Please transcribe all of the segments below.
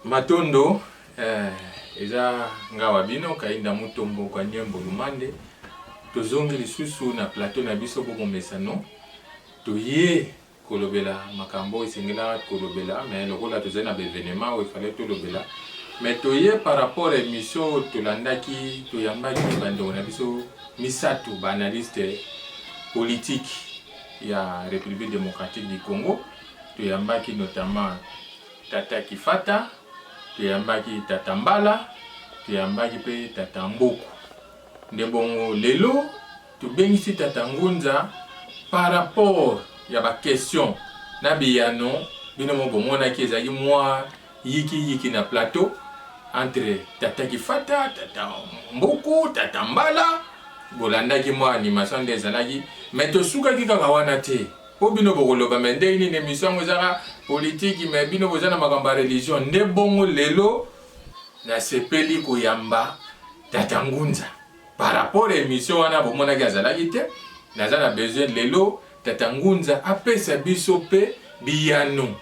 Matondo eh, eza nga wa bino Kayinda Mutombo kwa Nyembo Lumande. Tozongi lisusu na plateau na biso bokomesano. Toye kolobela makambo oyo esengelaka kolobela, mais lokola tozali na ba evenement oyo efale tolobela, mais toye par rapport ya emission oyo tolandaki, toyambaki bandeko na biso misato ba analyste politique ya République démocratique du Congo. Toyambaki notamment Tata Kifata, toyambaki Tata Mbala, toyambaki mpe Tata Mboku. Nde bongo lelo tobengisi Tata Ngunza par rapport ya ba questions na biyano bino moko bomonaki ezalaki mwa yiki yiki na plateau entre Tata Kifata, Tata Mboku, Tata Mbala. Bolandaki mwa animation nde ezalaki, mais tosukaki kaka wana te. Po bino bokoloba mais ndenge nini emission yango ezaka politique mais bino boza na makambo ya religion nde bongo lelo nasepeli koyamba Tata Ngunza par rapport ya emission wana bomonaki azalaki te. Naza na besoin lelo Tata Ngunza apesa biso pe biyano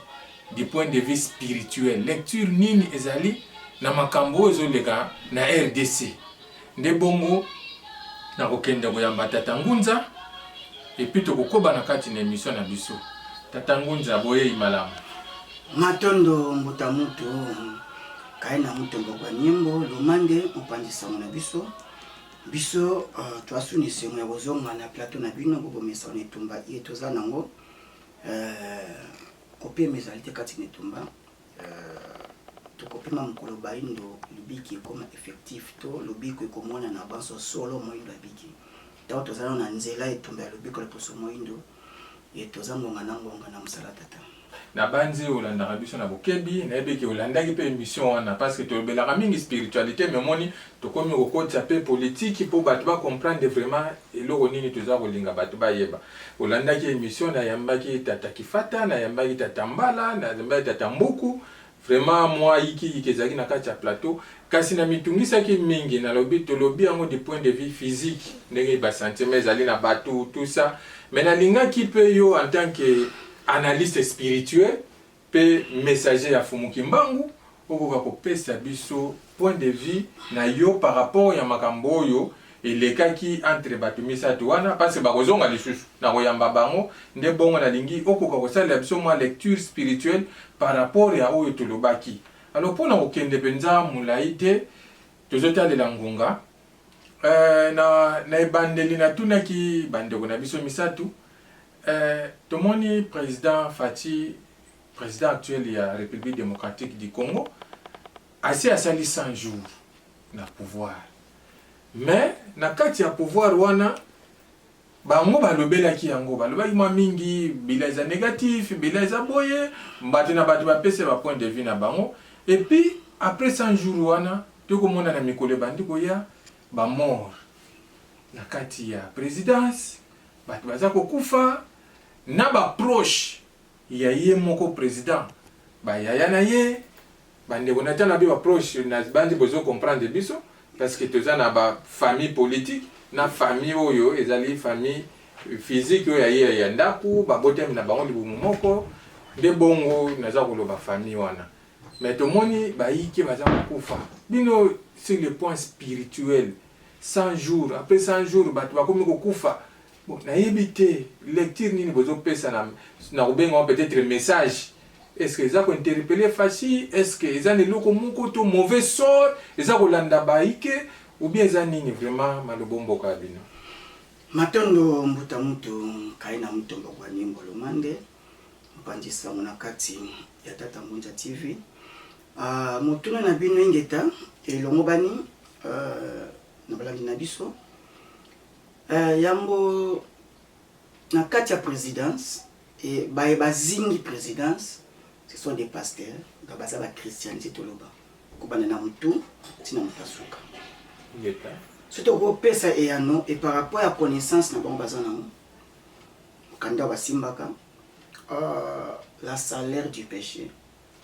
du point de vue spirituel, lecture nini ezali na makambo oyo ezoleka na rdc. Nde bongo nakokende koyamba Tata Ngunza et puis tokokoba na kati na emission na biso. Tata Ngunza, boyeyi malamu. Matondo mbuta mutu Kaina Mutombo kwa nyimbo Lumande mopanzi sango na biso. Biso toasu na esengo ya kozonga na plateau na bino bobomesa na etumba iye toza nango. Kopema ezali te kati na etumba. Tokopema mokolo baindo libiki ekoma effectif to lobiko ekomonana banso solo moindo abiki. Ntango toza nano na nzela etumba ya lobiko ya loposo moindo, ye toza ngonga na ngonga na mosala Tata. Nabanzi olandaka biso na bokebi, nayebi ke olandaki pe emission wana parce que tolobelaka mingi spiritualite mais omoni tokomi kokotisa pe politique po batu ba comprendre vraiment eloko nini toza kolinga batu bayeba. Olandaki emission nayambaki tata Kifata, nayambaki tata Mbala, nayambaki tata Mbuku, vraiment mua yiki yiki ezalaki na kati ya plateau kasi namitungisaki mingi, nalobi tolobi yango du point de vue physique ndenge ba sentiments ezali na batu tout ça mais nalingaki pe yo en tant que analyste spirituel pe messager ya Fumu Kimbangu okoka kopesa biso point de vue na yo par rapport ya makambo oyo elekaki entre batu misatu wana parce que bakozonga lisusu nakoyamba bango nde bongo nalingi okoka kosalela biso mwa lecture spirituelle par rapport ya oyo tolobaki. Alors pona kokende penza molayi te tozotalela ngonga euh, na, na ebandeli natunaki bandeko na biso misatu euh, tomoni president Fatshi, president actuel ya Republique democratique du Congo asi asali 100 jours na pouvoir mais na kati ya pouvoir wana bango balobelaki yango, balobaki mwa mingi bilan eza negatif, bilan eza boye, bato na bato bapesa ba point de vue na bango et puis après 100 jours wana tokomona na mikolo ebandi koya ba mort na kati ya presidence, bato baza kokufa na ba proche ya ye moko president, ba yaya na ye, ba ndeko na tala bi ba proche na bandi bozo comprendre biso parce que toza na ba famille politique na famille oyo ezali famille physique oyo ya ye ya ndaku ba botami na bango libumu moko nde bongo naza koloba famille wana mais tomoni bayike baza kokufa bino sur le point spirituel 100 jours après 100 jours bato bakomi kokufa. Bon, nayebi te lecture nini bozo pesa na na kobenga yango peut-etre message. Est-ce que eza ko interpeller Fatshi? Est-ce que eza na eloko moko to mauvais sort eza kolanda bayike ou bien eza nini vraiment maloba mboka ya bino? Matondo mbuta mutu kaina mutombo kwa nyimbo lumande mpanzi sango na kati ya tata ngunza TV. Uh, motuna na bino ingeta elongobani uh, na balandi na biso. Eh, yambo na kati ya presidence et baye bazingi presidence ce sont des pasteurs donc baza ba christianité toloba kobanda na mutu ti na mutu asuka soki tokopesa eyano et par rapport ya connaissance na bango baza nango mokanda basimbaka uh, la salaire du péché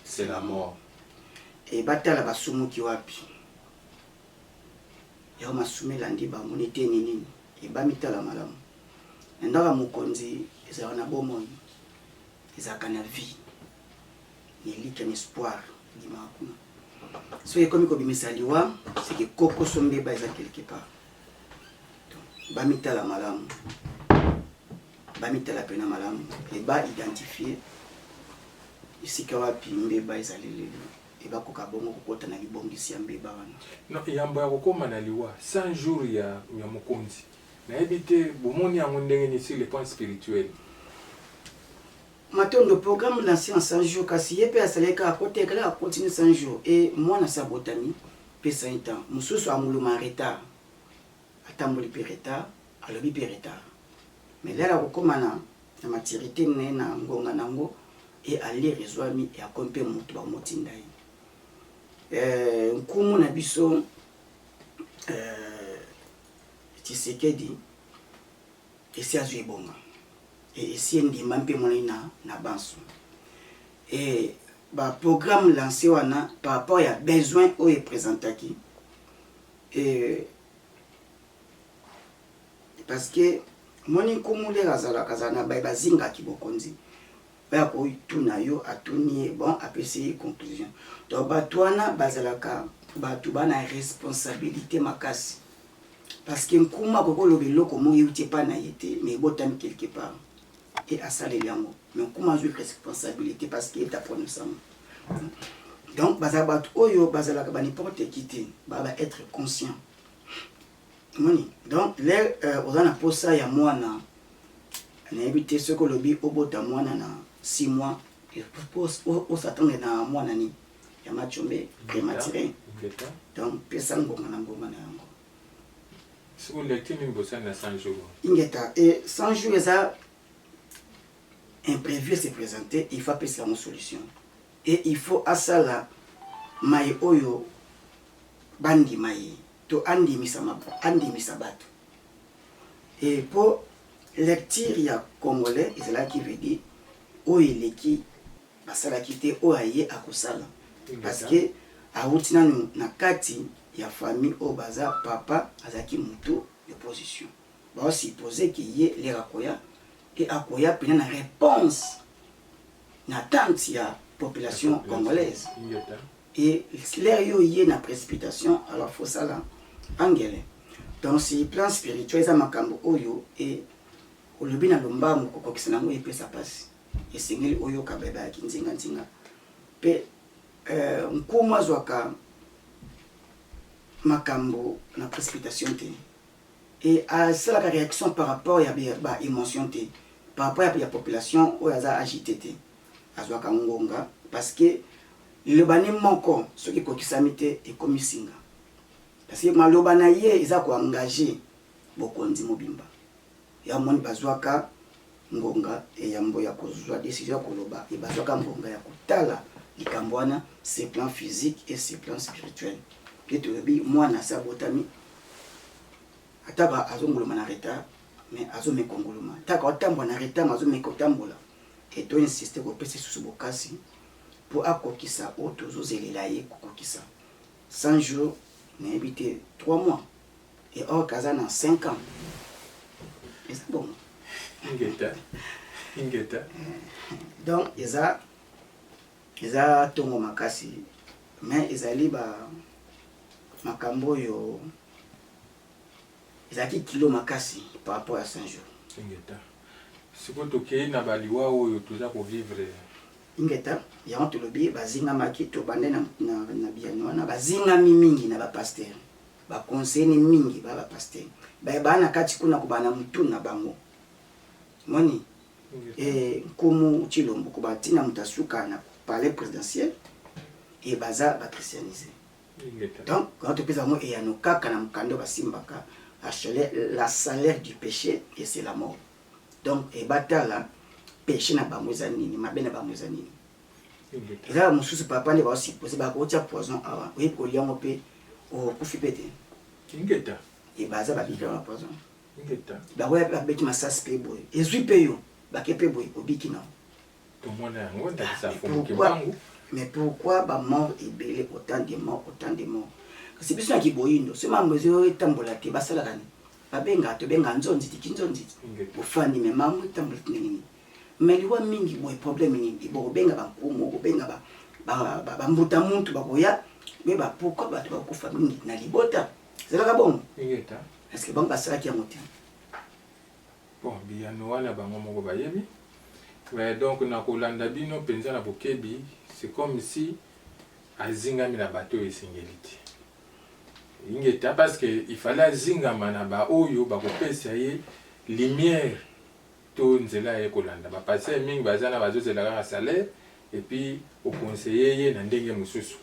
c'est la mort et batala basumuki wapi Yango masumu elandi bango na eteni nini? E Bamitala malamu. Na ndako ya mokonzi ezalaka na bomoi, ezalaka na vie, na elikia, na espoir ebimaka kuna. Soki ekomi kobimisa liwa, seke kokoso mbeba eza quelque part. Donc bamitala malamu, bamitala pena malamu et ba identifier esika wapi mbeba ezali lelo et bakoka bongo kokota na libongisi ya mbeba wana. Non, yambo ya kokoma na liwa, 100 jours ya ya mokonzi, nayebi te bomoni yango ndenge nini sur le point spirituel? Matondo, programme lance en 100 jours, kasi ye pe asalaki kaka koteka kaka continue 100 jours et mwana asi abotami pesa ye temps mosusu anguluma en retard, atamboli pe retard, alobi pe retard mais l'heure akokoma na na maturite na ye na ngonga na yango et allure ezuami et akomi pe mutu bakomotinda ye. Euh, nkumu na biso euh, Tshisekedi esi azwi ebonga et esi endima mpe emonani na, na banso et ba programme lance wana par rapport ya besoin oyo epresentaki et parce que moni nkumu lere azalaka azala na baye bazingaki bokonzi baya kotuna yo atuni ye bon apesi ye conclusion donc bato wana bazalaka bato bana responsabilité makasi parce que nkumu akoki koloba eloko moko euti epai na ye te mais ebotami quelque part et asaleli yango mais nkumu azwi responsabilité parce que ye aprononce yango. Donc bazala bato oyo bazalaka ba n'importe qui te, ba ba être conscient moni. Donc le oza na posa ya mwana, nayebi te soki olobi obota mwana na 6 mois, osatendre na mwana nini ya machombe prématuré. Donc pesa ngonga na ngonga na yango. Sikoyo lecture nini bosali na 100 jours? Ingeta, et 100 jours eza imprévu se présenter, il faut apesa yango solution et il faut asala mai oyo bandima ye to andimisa, andimisa bato. Et po lecture ya congolais ezalaki veut dire oyo eleki basalaki te, oyo aye akosala parce que awuti nanu na kati ya famille oyo baza papa azalaki mutu ya opposition, bao supposer que ye lere akoya et akoya pena na réponse na attente ya population congolaise et lere yo ye na précipitation, alors faut sala angele. Donc si plan spirituel eza makambo oyo e olobi na lombangu kokokisa nango epesa pasi, esengeli oyoka bebe ya kinzinga nzinga pe nkumu azwaka makambo na précipitation te et asalaka réaction par rapport ya ba émotion te, par rapport ya population oyo aza agité te, azwaka ngonga parce que liloba ni moko soki ekokisami te ekomi singa, parce que maloba na ye eza koengage bokonzi mobimba. Ya moni bazwaka ngonga eyambo ya kozwa décision ya koloba, e bazwaka ngonga ya kotala likambo wana sur plan physique et sur plan spirituel. Mpe toyebi mwana asi abotami, ataka azongoloma na retard mais azomeka ngoloma, ataka otambola na retard mais azomeka otambola. Et to insiste kopesa lisusu bokasi mpo akokisa oyo tozozelela ye kokokisa 100 jours, nayebi te 3 mois et or kaza na 5 ans eza bongo. Ingeta, ingeta. Donc eza ntongo makasi mais ezali ba makambo oyo ezalaki kilo makasi par rapport ya 100 jours. Ingeta. Sikoyo tokei na baliwa oyo toza kovivre. Ingeta, yango tolobi bazingamaki, tobande na biyano wana, bazingami mingi na bapasteur, baconseiller mingi ba bapasteur bayebaa na kati kuna kobana mutu na bango moni e nkumu Tshilombo koba ntina moto asuka na palais présidentiel e baza bachristianise. Donc quand topesa bango eyano kaka na mokanda basimbaka la salaire du péché et c'est la mort. Donc ebatala péché na bango eza nini, mabe na bango eza nini. Eza mosusu papa nde baosupose bakotia poison awa, oyebi kolia yango mpe okufi mpe te. Ingeta. E baza babiki na poison, bakoya mpe babeti masasi mpe boye ezwi mpe yo bake mpe boye obiki na. Tomona yango ndakisa Fumuki Mbangu. Mais pourquoi bamort ebele, autant de mort, autant de mort? Kasi biso na kiboyindo so mambo ezotambola te, basalaka nini? Babenga, tobenga nzonzi tiki nzonzi ofandi me mambo etambola te ndenge nini? Mais liwa mingi boye, problème nini? Bokobenga bankumu, bokobenga bambuta muntu bakoya. Beba pourquoi bato bakufa mingi na libota ezalaka bongo? Ingeta. Est-ce que bango basalaki yango te? Bon, biyano wana bango moko bayebi. Mais donc na kolanda bino mpenza na bokebi, c'est comme si azingami na bato oyo esengeli te. Ingeta, parce que il fallait azingama na ba oyo bakopesa ye lumière to nzela ye kolanda. Ba pasteur mingi baza na bazozela kaka salaire et puis oconseiller ye na ndenge mosusu.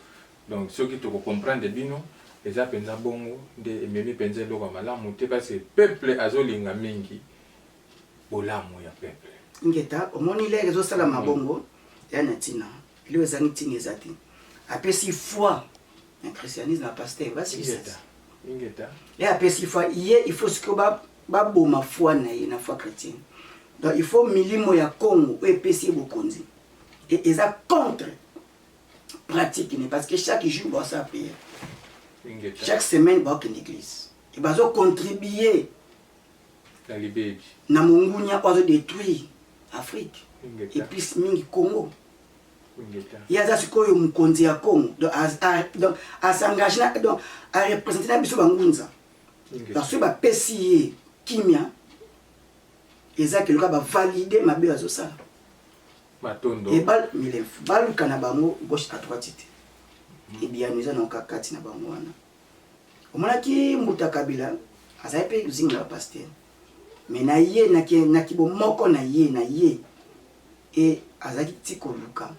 Donc soki toko comprendre bino, eza mpenza bongo nde ememi mpenza eloko ya malamu te, parce que peuple azolinga mingi bolamu ya peuple. Ngeta, omoni lere ezosalama bongo ya na ntina, eloko ezangi ntina eza te. Apesi foi na christianisme na pasteur basilisa. Ingeta, ingeta. Ye apesi foi ye, il faut sikoyo baboma foi na ye na foi chrétienne. Donc il faut milimo ya Congo oyo epesi ye bokonzi e eza contre pratique ne, parce que chaque jour baosala prière, Ingeta. chaque semaine baokende église e bazocontribue na libebi na mongunia oyo azodétruire Afrique Ingeta. et plus mingi Congo. Ingeta. Ye aza sikoyo mokonzi ya Congo, donc donc asengage na, donc areprésente na biso bangunza. Ingeta. Donc soki bapesi ye kimia, eza keloka bavalide mabe oyo azosala. Matondo. E milemfu baluka na bango gauche à droite te, ebiyano eza na kati na bango wana. Omonaki mbuta Kabila azali mpe zinga na bapasteur, mais na ye na kibomoko na ye e azalaki ti koluka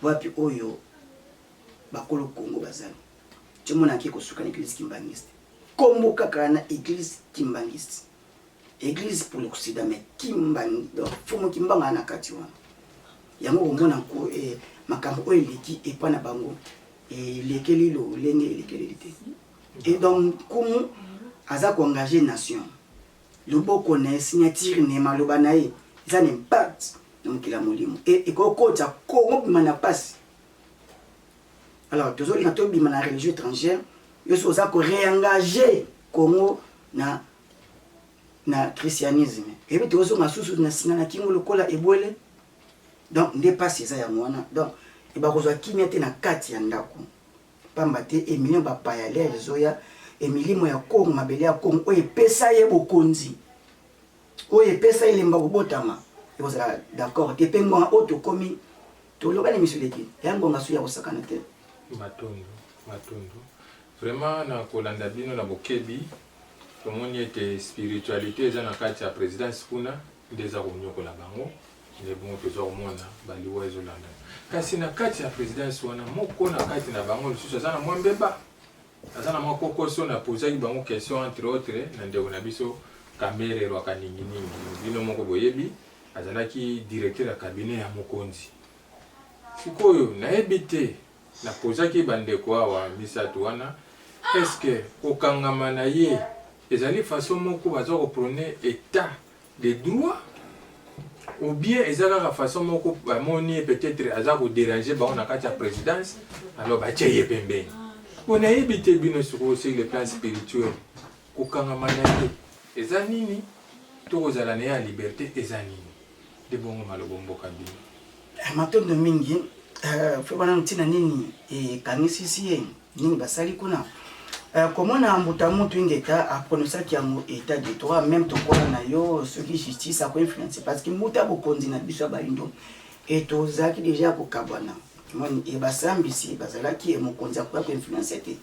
wapi oyo bakolo Kongo bazali. Ti omonaki kosuka na église kimbangiste, kombo kaka na église kimbangiste, église pour l'Occident, mais Kimbangi, donc fumu Kimbangu aza na kati wana. Yango komona ko makambo oyo eleki epa na bango elekeli lolenge elekeleli te. Et donc nkumu aza koengage nation, loboko na ye, signature na ye, maloba na ye eza na impact na mokili ya molimo e ekokotisa Kongo bima na pasi. Alors tozolinga tobima na religion étrangère. Yo so oza koréengage Congo na christianisme, eyebi tozonga susu na singa na kingo lokola ebwele. Donc nde mpasi eza yango wana. Donc bakozwa kimia te na kati ya ndako, pamba te emilio bapaya lere ezoya, emilimo ya Kongo, mabele ya Kongo oyo epesa ye bokonzi, oyo epesa elemba kobotama, ekozala d'accord te. Mpe ngonga oyo tokomi, toloba na miso eleki ya ngonga so ya kosakana te. Matondo, matondo. Vraiment, na kolanda bino na bokebi, tomoni ete spiritualité eza na kati ya présidence kuna nde eza konyokola bango. Nde bongo toza komona baliwa ezolanda. Kasi na kati ya présidence wana, moko na kati na bango lisusu aza na mwa mbeba, aza na mwa kokoso. Napozaki bango question, entre autres na ndeko na biso Kamere Rwaka ninginingi. Bino moko boyebi, azalaki directeur ya cabinet ya mokonzi. Sikoyo nayebi te, napozaki bandeko awa misato wana, est-ce kokangama na ye ezali façon moko baza koprôner état de droit, ou bien eza kaka façon moko bamoni ye peut-être aza kodéranger bango na kati ya présidence, alors batie ye pembeni? Po nayebi te, bino sikoyo, sur le plan spirituel, kokangama na ye eza nini, to kozala na ye ya liberté eza nini? Nde bongo maloba mboka bino. Matondo mingi. Fe wana ntina nini ekangisisi ye, nini basali kuna? Komona mbuta mutu ingeta aprononcaki yango état de droit, même tokola na yo soki justice akoinfluence, parce que mbuta bokonzi na biso ya bayindo e tozalaki déjà kokabwana. Moni e basambisi bazalaki e mokonzi akoya koinfluence te.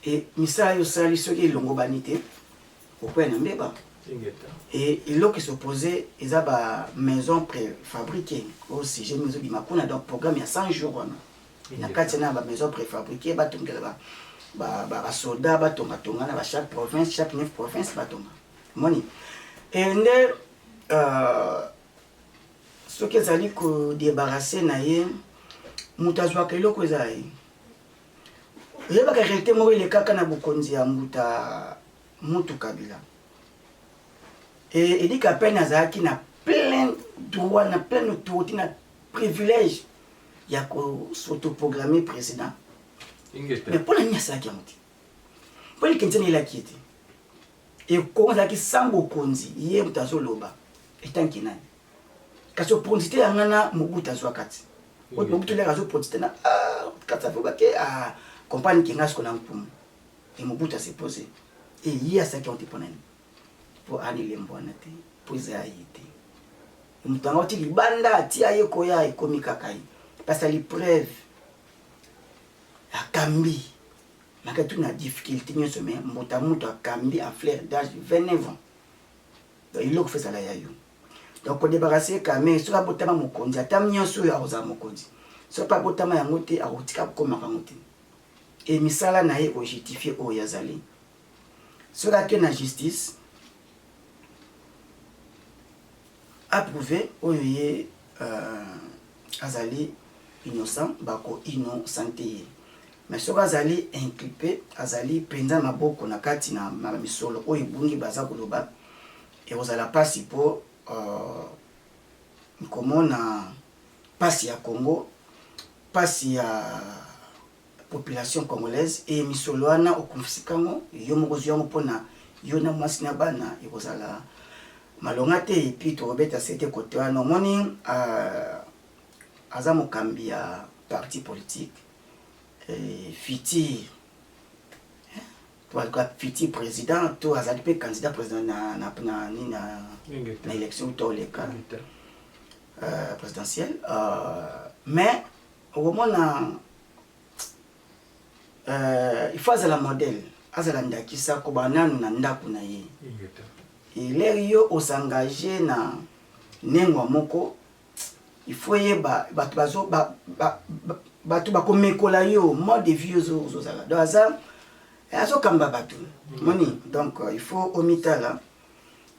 E misala yo osali soki elongobani te, okwea na mbeba. Ingeta. E eloko esopose eza ba maison préfabriqué oyo sujet mingi ezobima kuna. Donc programme ya 100 jours wana, na kati na ba maison préfabriqué, batongela basoldat, batongatonga na ba chaque province, chaque neuf province batonga. Moni e nde soki ezali kodébarrasse na ye, moto azwaka eloko eza ye. Oyebaka réalité moko elekaka na bokonzi ya mbuta mutu Kabila e Eddy Kapend azalaki na plein droit, na pleine autorité, na privilège ya kosautoproclamer président. Ingeta. Mais mpona nini asalaki yango te? Mpo likenzi elaki ye te. Ekongo azalaki sans bokonzi, ye moto azoloba etanke nani? Kasi oponzi te yanga na Mobutu azwaka ti oyo Mobutu leka azoponzi te na kati afo bake. Comprendre ke nga siko na nkumu. Et Mobutu a se poser. Et ye asalaki yango te mpo na nini? Mpo aa na elembo wana te, mpo eza ya ye te. Moto yango ti libanda atia ye koya ekomi kaka ye. Asali preuve akambi malgré tout na difficulté nyonso, mais mbuta mutu akambi en fleur d'âge 29 ans. Donc eloko fo ezala ya yo. Donc kodébarrasser Kamerhe, soki abotama mokonzi, ata nyonso oyo akozala mokonzi, soki mpe abotama yango te, akotika kokomaka yango te. E misala na ye ekojustifie oyo azali. Soki ake na justice approuve oyo ye azali innocent, bako innocente ye. Mais soki azali inculpé, azali mpenza maboko na kati na misolo oyo ebungi baza koloba, ekozala mpasi mpo komona mpasi ya Congo, mpasi ya population congolaise. E misolo wana okonfisika yango, yo moko ozwi yango mpona yo na mwasi na bana, ekozala malonga te. Et puis tokobeta sete kote wana, omoni, aza mokambi ya parti politique, futur futur président to azali mpe candidat président na élection to oleka présidentielle. Mais okomona, il faut azala modèle, azala ndakisa, koba nanu na ndako na ye. Elere yo osengage na nengwa moko, il faut yeba bato bazo bato bakomekola yo mode de vie ozozala. Donc aza azokamba bato, moni. Donc il faut omitala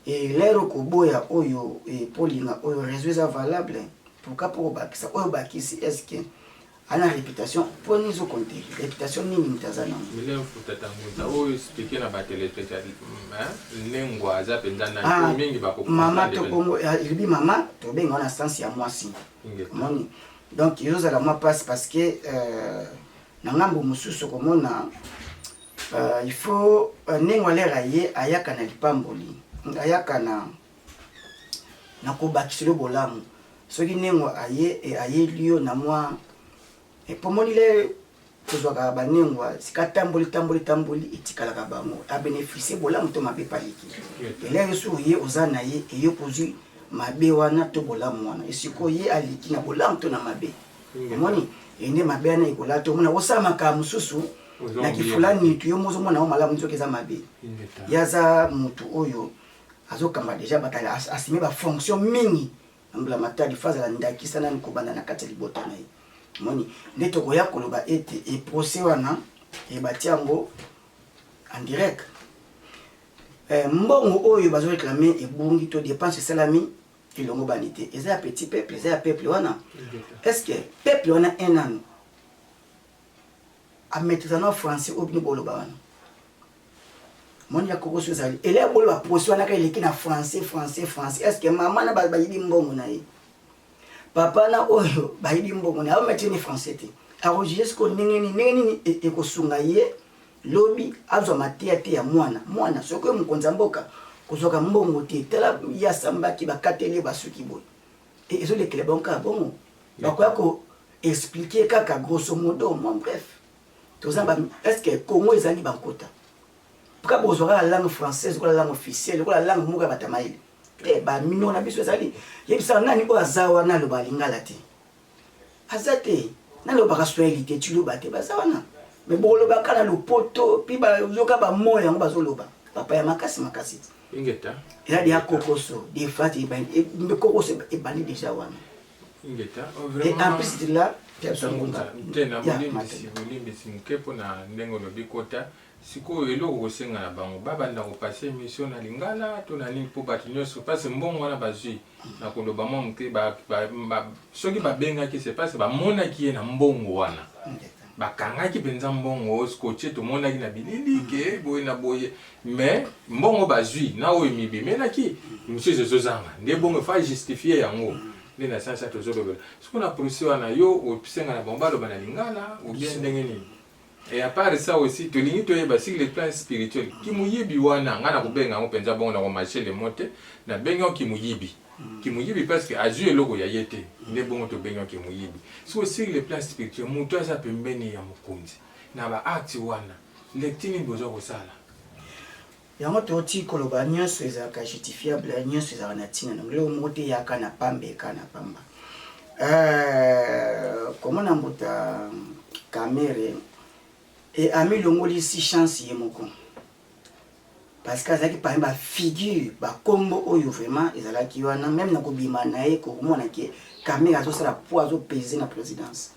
elere okoboya oyo epolinga oyo réseau eza valable. Pourquoi? Mpo kobakisa oyo bakisi, est ce que ana réputation? Mpo nini ezokonte réputation nini moto aza nango? Mile Mfutata Ngunza oyo expliquer na batéléspectateur Nengwa aza mpenza nani mingi. Mama to bongo elobi mama, tobenga wana sens ya mwasi, omoni. Donc ezozala mwa mpasi parce que na ngambo mosusu komona il faut ndenge alere aye, ayaka na lipamboli, ayaka na kobakiselo bolamu. Soki ndenge aye, ayeli yo na mwa epomoni le tozwaka banengwa sika tamboli tamboli tamboli, etikalaka bango abénéficie bolamu to mabe paliki. Elere so ye oza na ye, eyo kozwi mabe wana to bolamu wana, esiko ye aliki na bolamu to na mabe, omoni ende mabe wana ekola to omona kosala makambo mosusu na kifulani tu yo mozomona yango malamu, nzoki eza mabe. Ye aza motu oyo azokamba déjà bato, asime bafonction mingi na mbula matadi. Fo azala ndakisa nani kobanda na kati ya libota na ye. Moni nde tokoya koloba ete eprocès wana ebati yango en direct, mbongo oyo bazoréclamer ebungi to dépense esalami elongo bani te, eza ya petit peuple, eza ya peuple wana. Est ce que peuple wana un ano amaîtrise na français oyo bino boloba wana? Moni ya kokoso ezali ele boloba procès wana kaka eleki na français, français, français. Est ce que mama na bayibi mbongo na ye, papa na oyo bayibi mbongo na ye, aomaîtrise ni français te, akojuge sikoyo ndenge nini? Ndenge nini ekosunga ye lobi azwa mateya te ya mwana mwana? Soki oyo mokonzi ya mboka kozwaka mbongo te, tala ye asambaki, bakateli ye, basuki boye, ezolekela bango kaka bongo, bakoya ko expliquer kaka grosso modo. Moi, bref, toza ba, est ce que Congo ezangi bankota? Pourquoi bozwa kaka langue française lokola langue officielle, lokola langue moko ya bato ya mayele te? Bamino na biso ezali, yebisaka nani oyo aza wana alobaka lingala te? Aza te. Nalobaka swahili te, tiloba te, baza wana. Me bolobaka na lopoto mpi bazoka bamo yango, bazoloba papa ya makasi makasi te. Ingeta. Eza deya kokoso, des fois kokoso ebandi déjà wana. Ingeta. Et en plus de là, te na bolimbisi moke mpona ndenge olobi kota sikoyo. Eloko kosenga na bango, babanda kopasser émission na lingala to na nini, mpo bato nyonso, parce mbongo wana bazwi na koloba mwa moke, soki babengaki, c'est parce bamonaki ye na mbongo wana, bakangaki mpenza mbongo scotché, tomonaki na bilili ke boye na boye. Mais mbongo bazwi na oyo mibimelaki mosusu ezozanga nde bongo efa justifier yango nde na sansa tozolobela soki na procès wana. Yo osenga na bango baloba na lingala ou bien ndenge nini? Et à part ça aussi, tolingi toyeba sur le plan spirituel, kimuyibi wana, ngai nakobenga yango mpenza bongo, nakomâcher le mot te, nabengi yango kimuyibi, kimuyibi parce que azwi eloko ya ye te, nde bongo tobengi yango kimuyibi. Siko sur le plan spirituel, moto aza pembeni ya mokonzi. Na ba actes wana, lecture nini boza kosala? Yango towuti koloba, nionso ezalaka justifiable, nionso ezalaka na tina na yango. Eloko moko te eyaka na pamba eka na pamba. Euh, komona mbuta Kamerhe e amilongolisi chance ye moko parce que azalaki parmi ba figure ba kombo oyo vraiment ezalaki wana meme na kobima na ye komona ke Kamerhe azosala poids azo peser na presidence.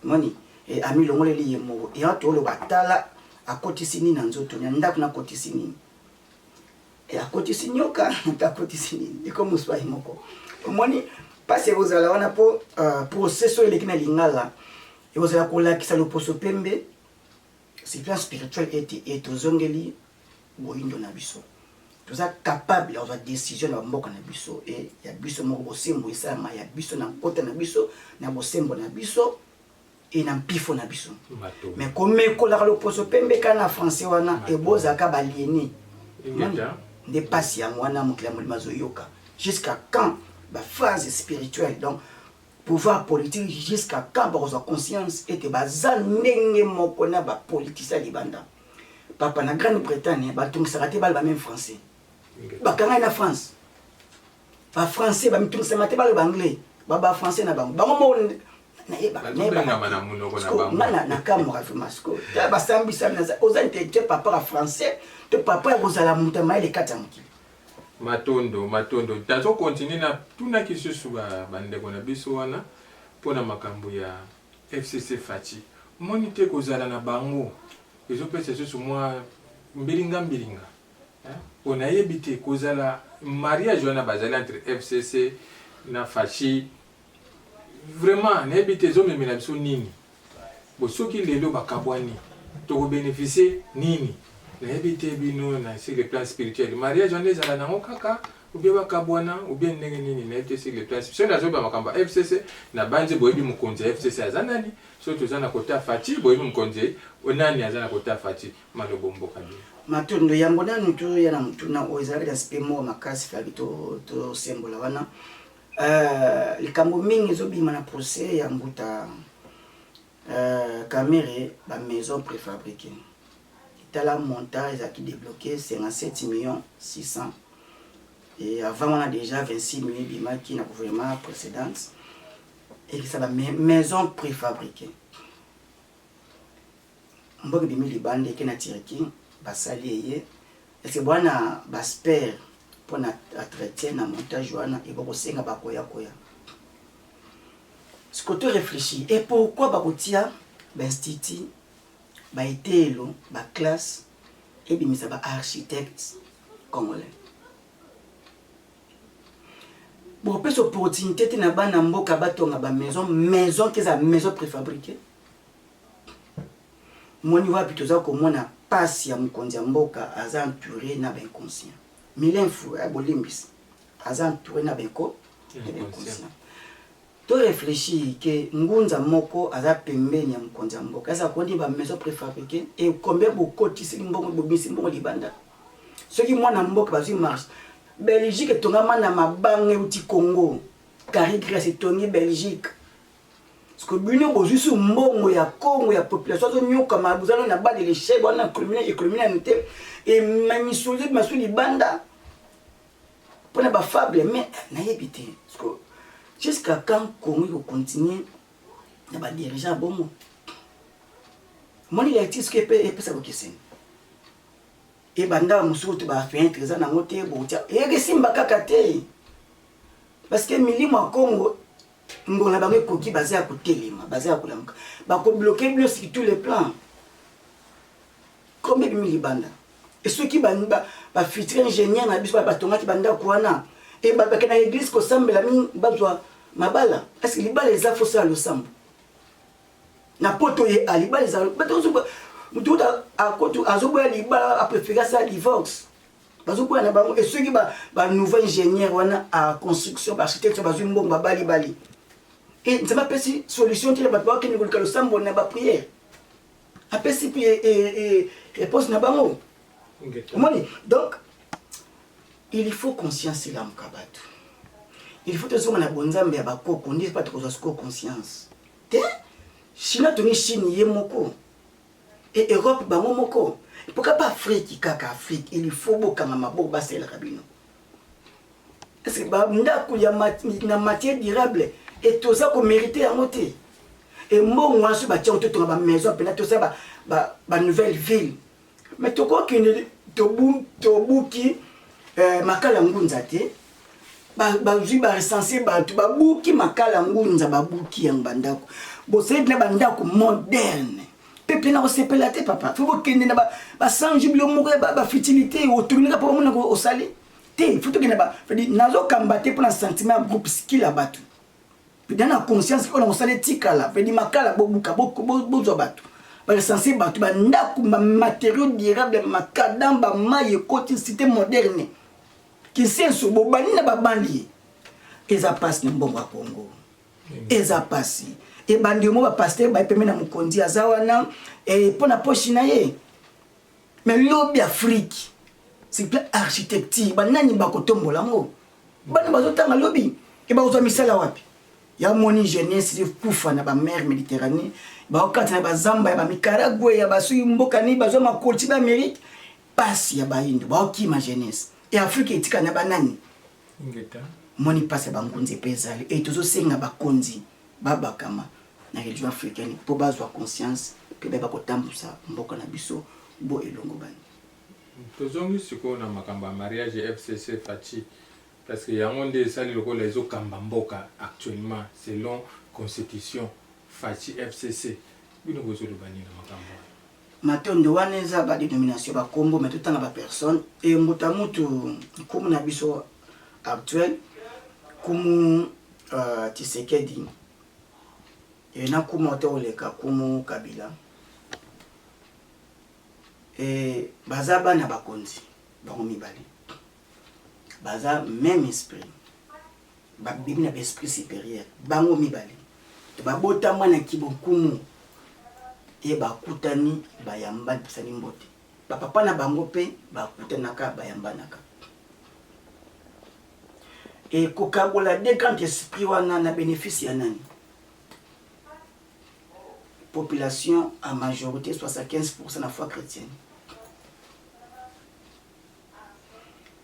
Moni e amilongoleli ye moko. Yango toloba tala akotisi nini na nzoto na ndako na akotisi nini e akotisi nyoka to akotisi nini ekomi oswai moko omoni mpasi ekozala wana mpo uh, procès oyo eleki na lingala ekozala kolakisa loposo pembe sur plan spirituel ete e tozongeli boyindo na biso toza capable ya kozwa décision na bamboka na biso e ya biso moko bosembo esalama ya biso na nkota na biso na bosembo na biso e na mpifo na biso mais komekolaka loposo pembe kaka na français wana ebozalaka baliene nde mpasi yango wana mokili ya molimo azoyoka jusqu'à quand baphrase spirituelle donc pouvoir politique jusqu'à quand bakozwa conscience ete baza ndenge moko na bapoliticien ya libanda papa na grande bretagne batungisaka te baloba meme français bakangani na france bafrançais bamitungisama te baloba anglais baba français na bango bango moko nayebanga nakamwaka vraiment sikoyo ta basambisami oza intellectuel papa ya français to papa ya kozala moto ya mayele kati ya mokili. Matondo matondo nazo continuer na tunaki lisusu ba ndeko na biso wana pona makambo ya FCC Fatshi omoni te kozala na bango ezo pesa lisusu mwa mbilinga mbilinga hein po nayebi te kozala mariage wana bazali entre FCC na Fatshi Vraiment nayebi te ezo memela biso nini bo soki lelo bakabwani toko beneficier nini nayebi te bino na sur le plan spirituel mariage wana ezala nango kaka ou bien bakabwana ou bien ndenge nini nayebi te sur le plan soki nazoyeba makambo ya FCC na banzi boyebi mokonzi ya FCC aza nani soki toza na kota Fatshi boyebi mokonzi nani aza na kota Fatshi malobo mboka bino. Matondo yambo nanu toya na motuna oyo ezalaki na aspect moko makasi fallaki tosembola wana. Euh, likambo mingi ezobima na procès ya mbuta euh, Kamere ba maison préfabriquée tala montant ezalaki débloqué 57 millions 600 et avant wana déjà 26 millions ebimaki na gouvernement précédente ekisa ba maison préfabriquée mboka ebimi libanda eke na Turquie basali eye est-ce que bwana baspere pona entretien na montage wana ebokosenga bakoya koya siko to réfléchir et pourquoi bakotia ba institut ba eteyelo ba classe ebimisa ba architectes congolais bopesa opportunité te na bana mboka batonga ba maison maison keza maison préfabriquée Moni wapi toza komona pasi ya mokonzi ya mboka aza entoure na ba inconscient milenfu eh, bolimbisi aza entoure na ba inco na ba inconscient to reflechir ke ngunza moko aza pembeni ya mokonzi ya mboka eza kondi ba maison préfabriquée et combien bokotiseli mbongo bobimisi mbongo libanda soki mwana mboka bazwi marche Belgique etongama na mabanga euti Congo Carrie Grèce etongi Belgique Siko bino bozwi su mbongo ya Congo ya population azonyokama boza nano na bas de l'échelle wana économie économie nanu te emamisoli masu libanda mpona bafable mais nayebi te siko jusqu'à quand Congo ekocontinue na badirigeant ya bongo moni lecture soki epesa bokeseni ebanda mosusu to bafenetre eza nango te botia eyaka esimba kaka te parce que milimo ya Congo Ngonga na bango ekoki, baza ya kotelema, baza ya kolamuka. Bako bloquer bino sur tous les plans. Combien bimi libanda? Et soki ba ba, ba futur ingénieur na biso batongaki ba ndako wana et ba bakenda na église kosambela mingi bazwa mabala. Est-ce que libala eza faut sala losambo? Na poto ye a libala eza bato mutu akotu azoboya libala a préférer asala divorce. Bazoboya na bango et soki ba ba nouveau ingénieur wana a construction ba architecte bazwi mbongo babali bali et nzambe apesi solution te bato bakende koluka losambo na ba prière apesi mpe réponse na bango omoni donc il faut conscience elamuka bato il faut tozonga na bonzambe ya bakoko nde bato kozwa sikoyo conscience te chine atongi chine ye moko. Et Europe bango moko. Pourquoi pas Afrique kaka Afrique, il faut bokanga maboko basalelaka bino. Est-ce que ba ndako ya na matière durable et toza ko mériter yango te. Et mbongo wana soki batia yango totonga ba maison mpena tosala ba nouvelle ville. Mais tokokende tobuki makala ngunza te. Bazwi ba recenser bato babuki makala ngunza babuki yango bandako. Bosali na bandako moderne. Peuple na kosepela te papa. Faut bokende na ba sanji bilo moko ya ba futilité otournaka po bamona osali. Te, faut tokende ba nazokamba te mpona sentiment ya groupe skill ya bato. Peda na conscience oyo nakosala etikala pedi makala bobuka bozwa bato barecense bato bandako bamatériaux durable macadam bamai ekoti cité moderne kisenso bobandi na babandi ye eza mpasi na mbongo ya Congo eza mpasi ebandi omo bapasteur baye pembe na mokonzi aza wana mpo na poche na ye. Mais lobi Afrique sur plan architecture banani bakotombola yango? Bana bazotanga lobi e bakozwa misala wapi? Ya moni jeunesse ekufa na ba mer Méditerranée, bakokata na bazamba ya ba Nicaragua ya basuki mboka nini bazwa makolti ba Amérique, pasi ya bayindo baokima jeunesse e Afrique etika na banani? Moni pasi ya bangunzi epe ezali e tozosenga bakonzi babakama na religion africaine mpo bazwa conscience mpe bayeba kotambusa mboka na biso bo elongo bani. Tozongi sikoyo na makambo ya mariage ya FCC Fatshi parce que yango nde esali lokola ezokamba mboka actuellement selon constitution Fatshi FCC bino bozoloba nini na makambo wana? Matondo wana eza ba denomination ba kombo mais totanga ba personne e mbuta mutu nkumu na biso actuel kumu Tshisekedi e na kumu ata oleka kumu Kabila e baza bana bakonzi bango mibale baza meme esprit babimi na ba esprit supérieur bango mibale babotama na kibonkumu e bakutani bayamba bisani mbote bapapa na bango mpe bakutanaka bayambanaka e kokabola de grand esprit wana na bénéfice ya nani? Population à majorité 75% na foi chrétienne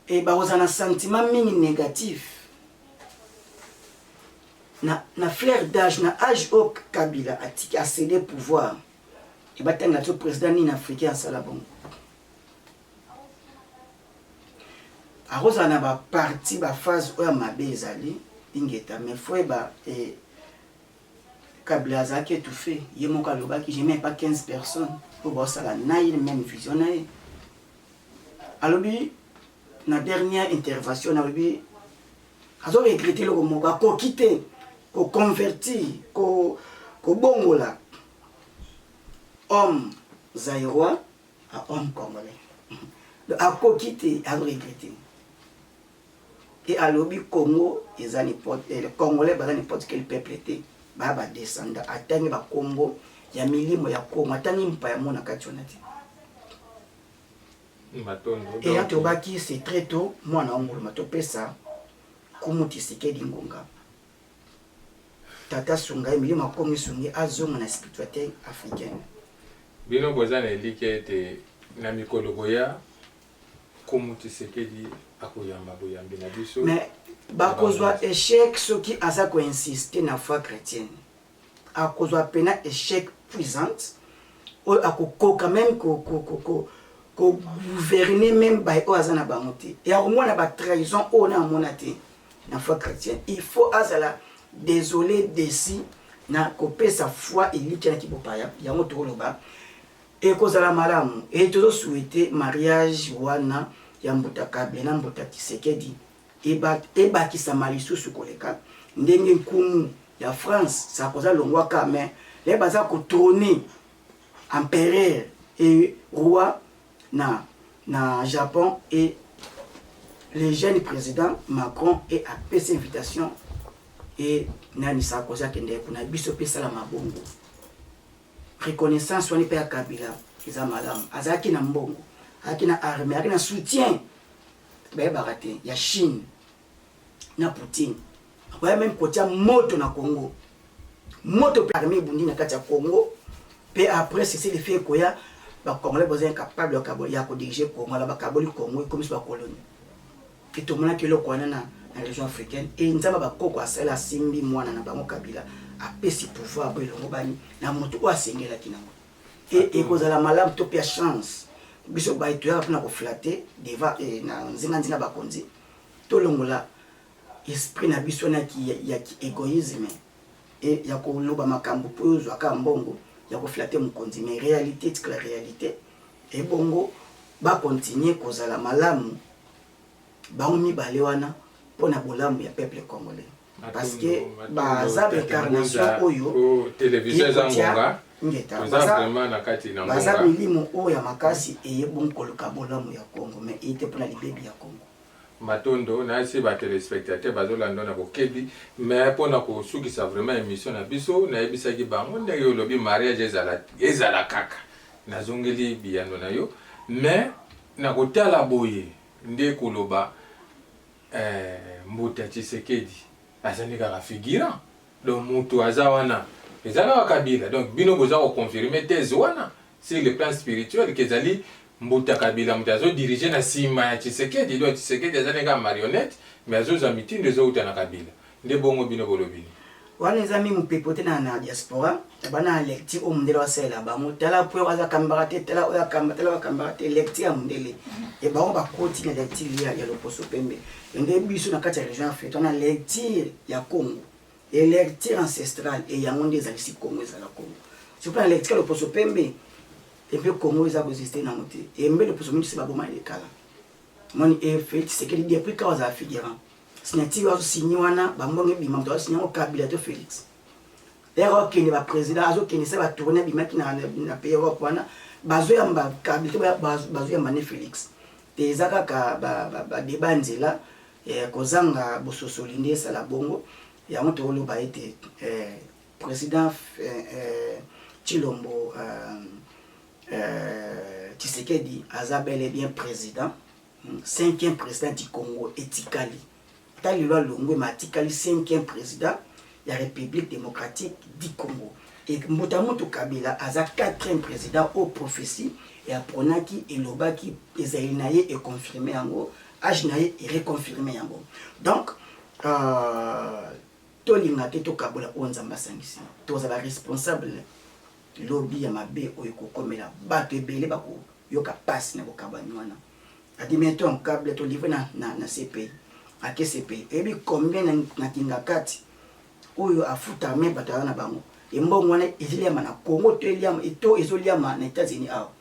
e bakozala na sentiment mingi négatif na fleur d'âge na âge oyo Kabila atiki acédé pouvoir e batangela so président nini africain asala bongo akozala na baparti baphase oyo ya mabe ezali ingeta mais fo yeba e Kabila azalaki étouffé ye moko alobaki je mets pas 15 personnes oyo baosala na ye même vision na ye alobi na dernière intervention alobi azo regretter eloko moko akoki te koconvertir kobongola homme zaïrois à homme congolais akoki te azo regretter e alobi Congo eza n'importe congolais baza n'importe quel peuple te baya badescendant atangi bakombo ya milimo ya Congo atangi mpaya mo na kati wana te. Eya tobaki c'est très tôt mwana wa nguluma topesa kumu Tshisekedi ngonga tata sunga ye milimo akomi sungi azonga na spiritualité africaine. Bino boza na elikya ete na mikolo koya Nkumu Tshisekedi akoyamba boyambi na biso? Mais bakozwa echec soki aza ko insister na foi chrétienne akozwa pena echec puissante oyo akokoka meme ko ko gouverner meme baye oyo aza na bango te e akomona ba trahison oyo na amona te na foi chrétienne. Il faut azala désolé desi na kopesa foi elikya na kibopaya yango tokoloba ekozala malamu e tozosouhaite mariage wana ya mbuta Kabila na mbuta Tshisekedi ebakisama lisusu koleka ndenge nkumu ya France Sarkozy alongwaka mais le baza kotrôner empereur et roi na Japon et le jeune président Macron e apesi invitation e nani Sarkozy akende kuna biso mpe esala mabongo reconnaissance wana mpe ya Kabila eza malamu azalaki na mbongo azalaki na armée azalaki na soutien bayebaka te ya Chine na Poutine akoya même kotia moto na Congo moto mpe armée ebundi na kati ya Congo mpe après cessez-le-feu ekoya. Bacongolais boza incapable ya kodiriger Congo, ala bakaboli Congo, ekomisi bakoloni. E tomonaki eloko wana na région africaine. E Nzambe bakoko asali, asimbi mwana na bango Kabila, apesi pouvoir bo elongo bani na moto oyo asengelaki nango. E ekozala malamu to pia chance biso baye toyaka mpona koflatter devant na nzinga-nzinga bakonzi, tolongola esprit na biso na ya ki égoïsme e ya koloba makambo mpo oyo ozwaka mbongo ya koflatter mokonzi. Mais réalité etikala réalité. Ebongo bakontinue kozala malamu bango mibale wana mpona bolamu ya peuple congolais, parce que baza baincarnation oyo télévision eza ngonga. Ngeta. Toza vraiment na kati na baza ngonga. Milimo oyo ya makasi eyebongi koluka bolamu ya Congo, mais eye te mpona libebi ya Congo. Matondo nayesi batelespectateur bazolanda na bokebi. Mais mpona kosukisa vraiment émission na biso, nayebisaki bango ndenge olobi mariage ezala, ezala kaka. Nazongeli biyano na yo, mais na kotala boye nde koloba Mbuta Tshisekedi azali kaka figurant, donc moto aza wana eza kaka Kabila. Donc bino boza koconfirme thèse wana sur le plan spirituel ke ezali Mbuta Kabila moto azodirige na nsima ya Tshisekedi. Donc Tshisekedi aza kaka marionnette, mais azozwa mitindo ezowuta na Kabila. Nde bongo bino bolobi nini? Wana eza mi mopepo te na diaspora bana na lecture oyo mondele asalela bango. Tala po oyo aza kambaka te, tala oyo akamba, tala oyo akambaka te. Lecture ya mondele e bango bakoti na lecture ya loposo pembe. Nde biso na kati ya région Afrique na lecture ya Congo e lecture ancestrale, e yango nde ezalisi Congo ezala Congo. Soki na lecture ya loposo pembe empe, Congo eza koexiste nango te. Embe loposo mingi se baboma elekala moni. E Félix Tshisekedi depuis kaka azala figurant, signature azosigne wana, bambongo ebima, moto azosigne yango Kabila to Félix. Ere okende baprésident azokende sa batourne abimaki na pays Europe wana, bazoyamba Kabila to bazoyamba ne Félix te. Eza kaka badeba nzela kozanga bososoli nde esala bongo. Yango tokoloba ete président Tshilombo Tshisekedi aza bel et bien président, cinquième président du Congo. Etikali ata lelo alongwe, ma atikali cinquième président ya République démocratique du Congo. E mbuta mutu Kabila aza quatrième président oyo prophétie eapronaki, elobaki ezali na ye, econfirme yango, age na ye ereconfirme yango. Donc tolinga te tokabola oyo Nzambe asangisi. Tozala responsable lobi ya mabe oyo ekokomela bato ebele bakoyoka mpasi na kokabwani wana. Admettons Kabila tolivre na CPI, ake CPI, oyebi combien na kinga kati oyo afuta me bato aza na bango? Embongo wana ezoliama na Congo to eliama to ezoliama na États-Unis awa.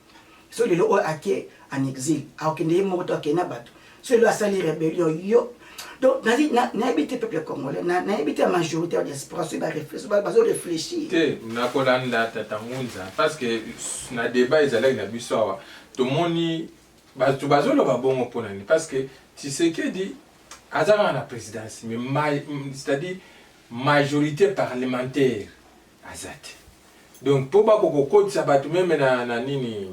So lelo oyo ake en exil, akokende ye moko to akende na bato? So lelo asali rébellion yo, donc nayebi te peuple congolais, nayebi te ya majorité ya diaspora soki bazo réfléchir. Te, nakolanda tata Ngunza, parce que na débat ezalaki na biso awa, tomoni bato bazoloba bongo. Mpo nani? Parce que Tshisekedi aza kaka na présidence, mais c'est-à-dire majorité parlementaire aza te. Donc mpo bakokokotisa bato même na nini,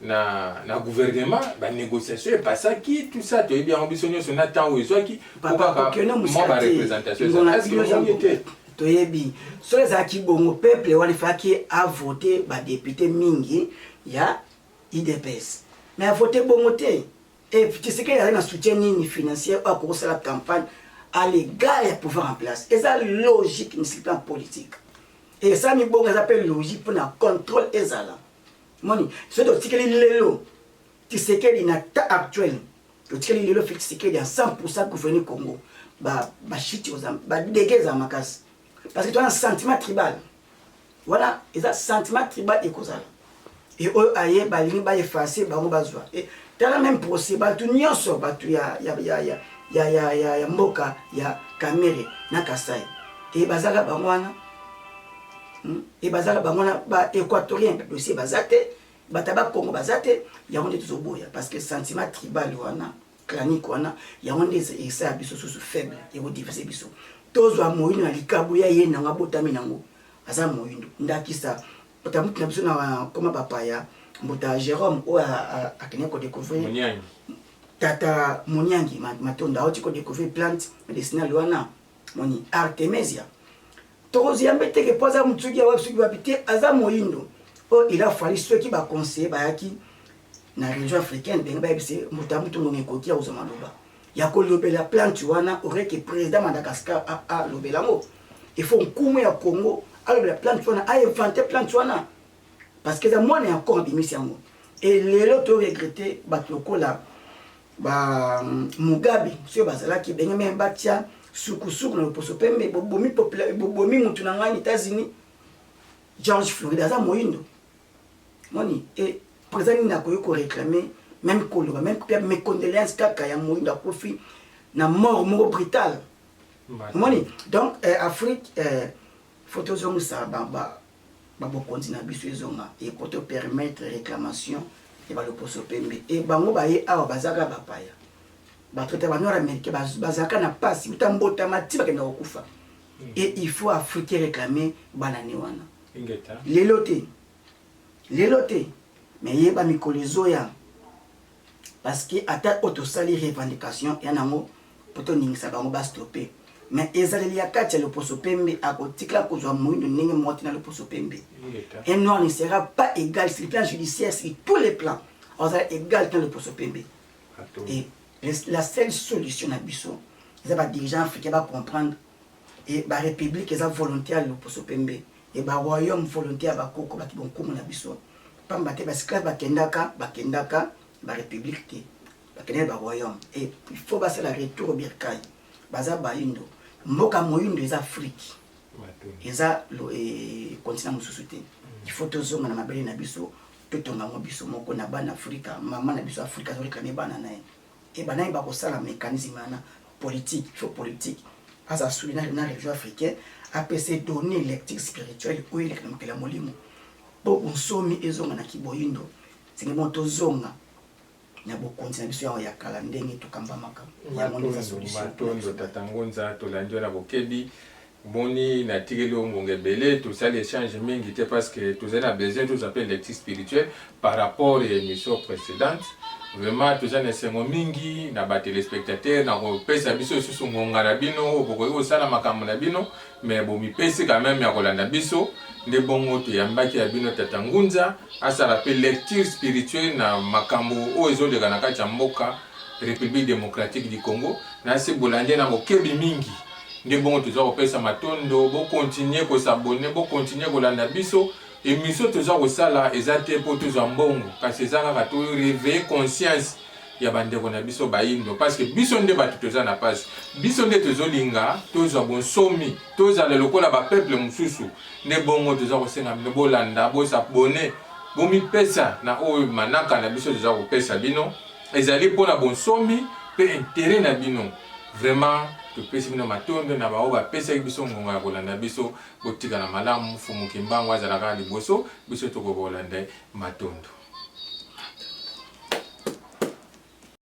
na gouvernement, banégociation epasaki, tout ça toyebi yango biso nyonso na ntango ezwaki mpo kaka mwa bareprésentation. Est-ce te? Toyebi soki ezalaki bongo, peuple wana efalaki avote badéputé mingi ya UDPS, mais avote bongo te. E Tshisekedi azali na soutien nini financier oyo akokosala campagne à l'égard ya pouvoir en place? Eza logique sur plan politique esalami bongo, eza mpe logique mpona contrôle ezala. Moni soki totikeli lelo Tshisekedi na temps actuel, totikeli lelo Félix Tshisekedi à 100 gouverner Congo, bashiti, badégâts ezala makasi, parce que toza na sentiment tribal wana. Eza sentiment tribal ekozala e oyo aye balingi baefface bango bazwa. E tala même procès, bato nyonso, bato ya mboka ya Kamerhe na Kasai, e bazalaka bango wana, E bazalaka bango wana, baéquatorien dossier baza te, bato ya Bakongo baza te. Yango nde tozoboya, parce que sentiment tribal wana, clanique wana, yango nde esala biso susu faible, ekodivise biso. Tozwa moyindo na likabu ya ye nango, abotami nango aza moyindo. Ndakisa mbuta mutu na biso na koma bapaya, mbuta Jérôme oyo akendeki kodécouvrir, tata Moniangi Matondo auti kodécouvrir plante médicinale wana, moni artemisia. Tokoziyambe teke mpo aza motuki ya wapi, soki wapi te, aza moyindo. Oyo il a fallu soki ba conseillers bayaki na religion africaine ndenge bayebisa ye moto ya moto ngonga ekoki ya kozwa maloba ya kolobela plante wana aurait que président Madagascar alobela yango. Il faut nkumu ya Congo alobela plante wana, a inventer plante wana parce que eza mwana ya Congo abimisi yango. Et lelo to regretter bato lokola ba Mugabe soki bazalaki benge me batia sukusuku na loposo pembe, bobomi bobomi mutu na ngai na États-Unis. George Floyd aza moyindo moni e président nini akoki koréclamer, même koloba même kopia mes condoléances kaka ya moyindo akufi na mort moko brutale, moni? Donc Afrique, faut tozongisa babokonzi na biso ezonga e po topermettre réclamation ya baloposo pembe. E bango baye awa bazalaka bapaya, batraité banoir américain bazalaka na mpasi uta mbotama ti bakenda kokufa. Et il faut Afrique réclamer banani wana. Lelo te, lelo te, mais yeba mikolo ezoya, parce que ata oyo tosali revendication ya nango mpo toningisa bango bastopper, mais ezaleli ya kati ya loposo pembe akotikala kozwa moyindo ndenge moko te na loposo pembe. Un noir ne sera pas égal sur le plan judiciaire, sur tous les plans azala égal te na loposo pembe. Et la seule solution na biso eza badirigeant africain bacomprendre e barépublique eza volonté ya loposo pembe e baroyaume volonté ya bakoko bato bonkumu na biso, pamba te baesclave bakendaka barépublique te, bakendaki baroyaume. Et il faut basala retour au bercail. Baza bayindo, mboka moyindo eza Afrique, eza continent mosusu te. Il faut tozonga na mabele na biso, totonga yango biso moko na bana Afrika. Mama na biso Afrika azoréclamer bana na ye. E bana ye bakosala mécanisme wana politique. Il faut politique aza suli na religion africain, apesa donner lecture spirituelle oyo eleka na mokili ya molimo mpo bonsomi ezonga na kiboyindo. Senge bon tozonga na bokonzi na biso yango ya kala ndenge tokambamaka. Yango nde eza solution. Matondo, tata Ngunza. Tolandi yo na bokebi. Boni natikeli yo ngonga ebele, tosali échange mingi te parce que tozali na besoin tozwa mpe lecture spirituelle par rapport ya émission précédente. Vraiment toza na esengo mingi na batéléspectateur na kopesa biso lisusu ngonga na bino oyo bokoki kosala makambo na bino, mais bomipesi quand même ya kolanda biso. Nde bongo toyambaki ya bino tata Ngunza asala mpe lecture spirituelle na makambo oyo ezoleka na kati ya mboka République démocratique du Congo. Nasi bolandi na bokebi mingi. Nde bongo toza kopesa matondo. Bocontinuer kos'abonner, bocontinuer kolanda biso. Émission toza kosala eza te mpo tozwa mbongo, kasi eza kaka to réveiller conscience ya bandeko na biso bayindo, parce que biso nde bato toza na pasi, biso nde tozolinga tozwa bonsomi, tozala lokola bapeuple mosusu. Nde bongo toza kosenga bino bolanda, bos'abonner, bomipesa na oyo manaka na biso toza kopesa bino. Ezali mpona bonsomi mpe intérêt na bino. Vraiment topesi bino matondo na baoyo bapesaki biso ngonga ya kolanda biso. Botikala malamu. Fumuki mbango azalaka liboso, biso tokoki kolanda. Matondo.